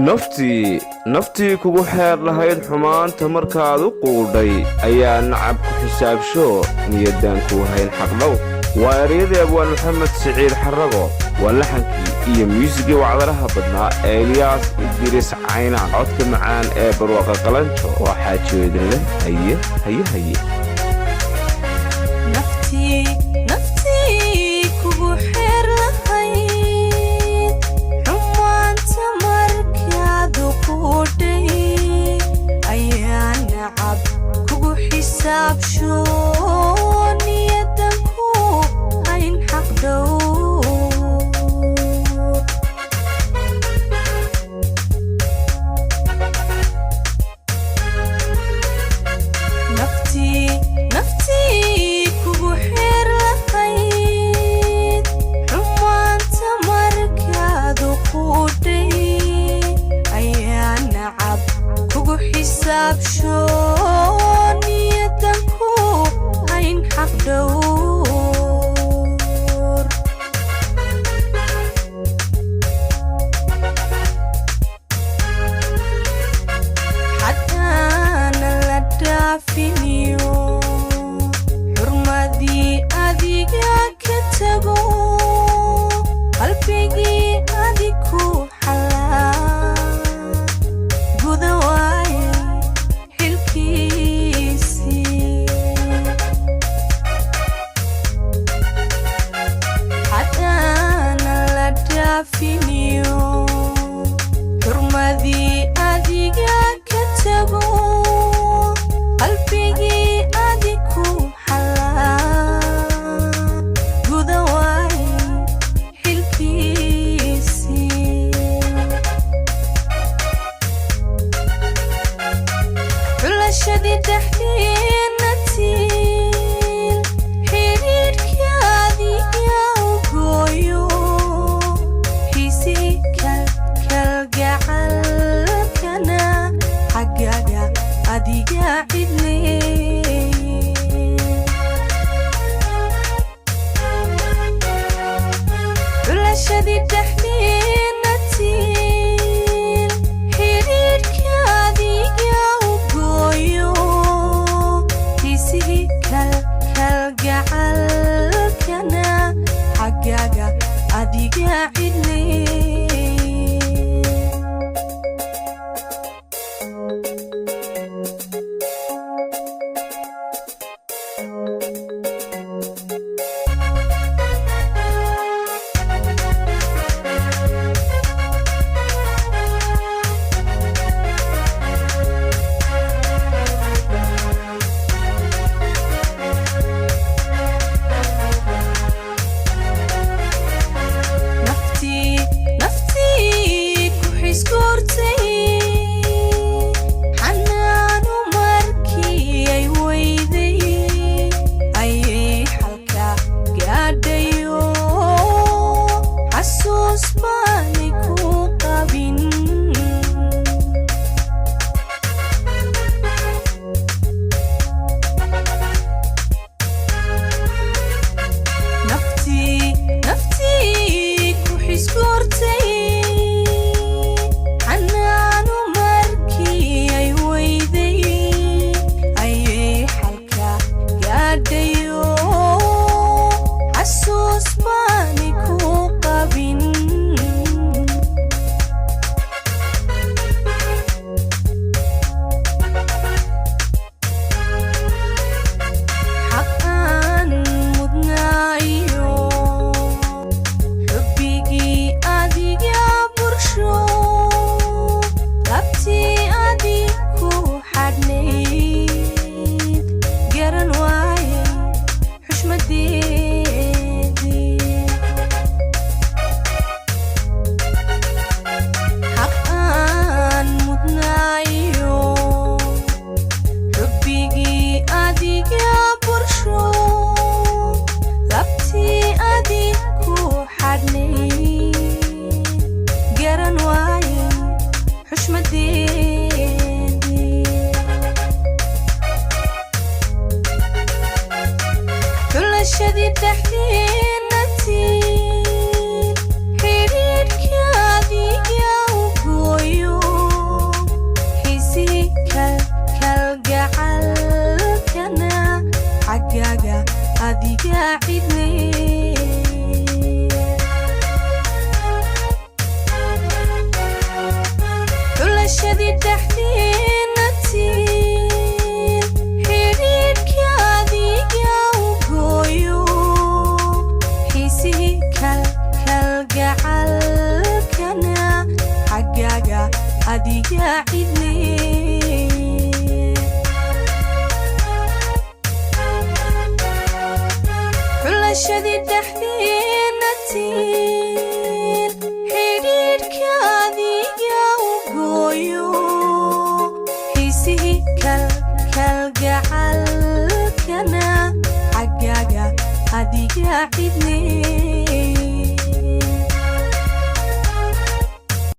Naftii, naftii kugu xeer lahayd xumaanta markaad u quudhay ayaa nacab ku xisaabsho, niyaddaan kuu hayn xaqdhow. Waa ereyadii abwaan Maxamed Siciid Xarago, waa laxankii iyo muusigii wacdaraha badnaa ee Eliyaas Idriis Caynaan, codka macaan ee Barwaaqa Qalanjo. Waa xaajiyo idin leh: haye, haye, haye. Naftii, naftii kugu xeer lahayd xumaanta markaad u quudhay ayaa nacab kugu xisaabsho, niyadan ku hayn xaq dhowr. Naftii, naftii kugu xeer lahayd xumaanta markaad u quudhay ayaa nacab kugu xisaabsho, niyadan ku hayn xaq dhowr. Xadaana la dhaafiniyo xurmadii adiga ka tago, qalbigii adiku xalaa guda waaye xilkiisii. Xadaana la dhaafiniyo xurmadii adiga ka tago, qalbigii adiku xalaa guda waaye xilkiisii. Xulashadii dhexdeena tiil xidhiidhkaadiga u gooyo, xiisi kalgacalkana xaggaga adiga cidleeye. Xulashadii dhexdeena tiil xidhiidhkaadiga u gooyo, xiisihii kalgacalkana xaggaga adiga cidleeye. Naftii, Adiga cidle.